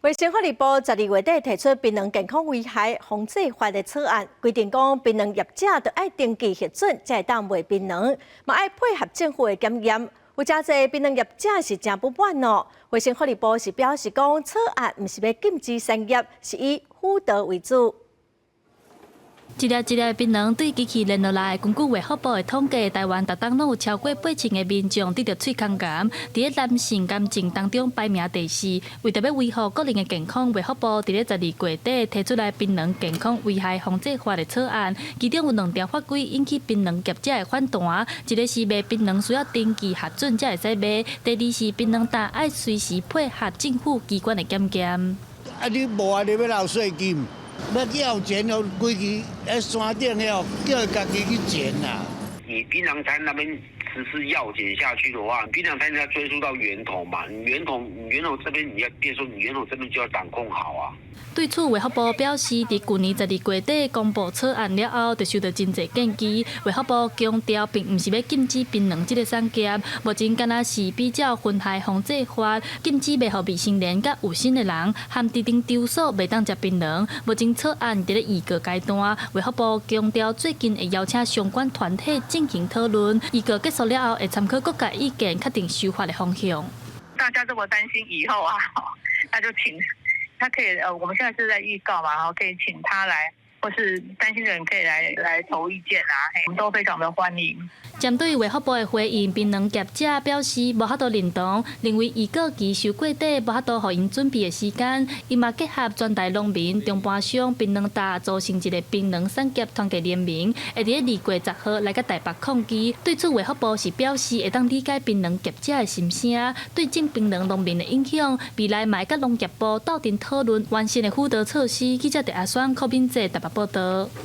衛生福利部12月底提出檳榔健康危害防制法的草案，規定講檳榔業者著愛登記核准，才會當賣檳榔，嘛愛配合政府的檢驗。有誠濟檳榔業者是誠不滿哦。衛生福利部是表示講，草案毋是欲禁止產業，是以輔導為主。一粒一粒檳榔對機器連落來，根據衛福部的統計，台灣逐冬攏有超過8000個民眾得著喙空癌，佇咧男性癌症當中排名第四。為著欲維護國人的健康，衛福部佇咧12月底提出來檳榔健康危害防制法的草案，其中有兩條法規引起檳榔業者的反彈。一个是賣檳榔需要登記核准才會使賣，第二是檳榔擔愛隨時配合政府機關的檢驗。啊，你無啊，你欲留稅金？欲藥檢哦，規支佇山頂遐，叫伊家己去檢啦。你檳榔攤那邊實施藥檢下去的話，檳榔攤要追溯到源頭嘛？你源頭，你源頭這邊你要變說，你源頭這邊就要掌控好啊。對此，衛福部表示，佇舊年12月底公布草案了後，就收到真濟建議。衛福部強調，並毋是欲禁止檳榔這个產業，目前敢若是比照薰害防制法，禁止賣予未成年佮有身的人，含特定場所袂當食檳榔。目前草案佇咧預告階段，衛福部強調，最近會邀請相關團體進行討論，預告結束了後會參考各界意見，確定修法的方向。大家這麼擔心以後啊，那就請他可以，我們現在是在預告嘛，然後可以請他來，或是擔心的人可以來投意見啊，我們都非常的歡迎。針對衛福部的回應，檳榔業者表示無法度認同，認為預告期傷過短，無法度予𪜶準備的時間。伊嘛結合全台農民、中盤商、檳榔擔組成一个檳榔產業團結聯盟，會佇咧2月10號來佮台北抗議。對此，衛福部是表示會當理解檳榔業者的心聲，對種檳榔農民的影響，未來嘛會佮農業部鬥陣討論完善的輔導措施。記者鄭阿雙、柯敏哲台北報導。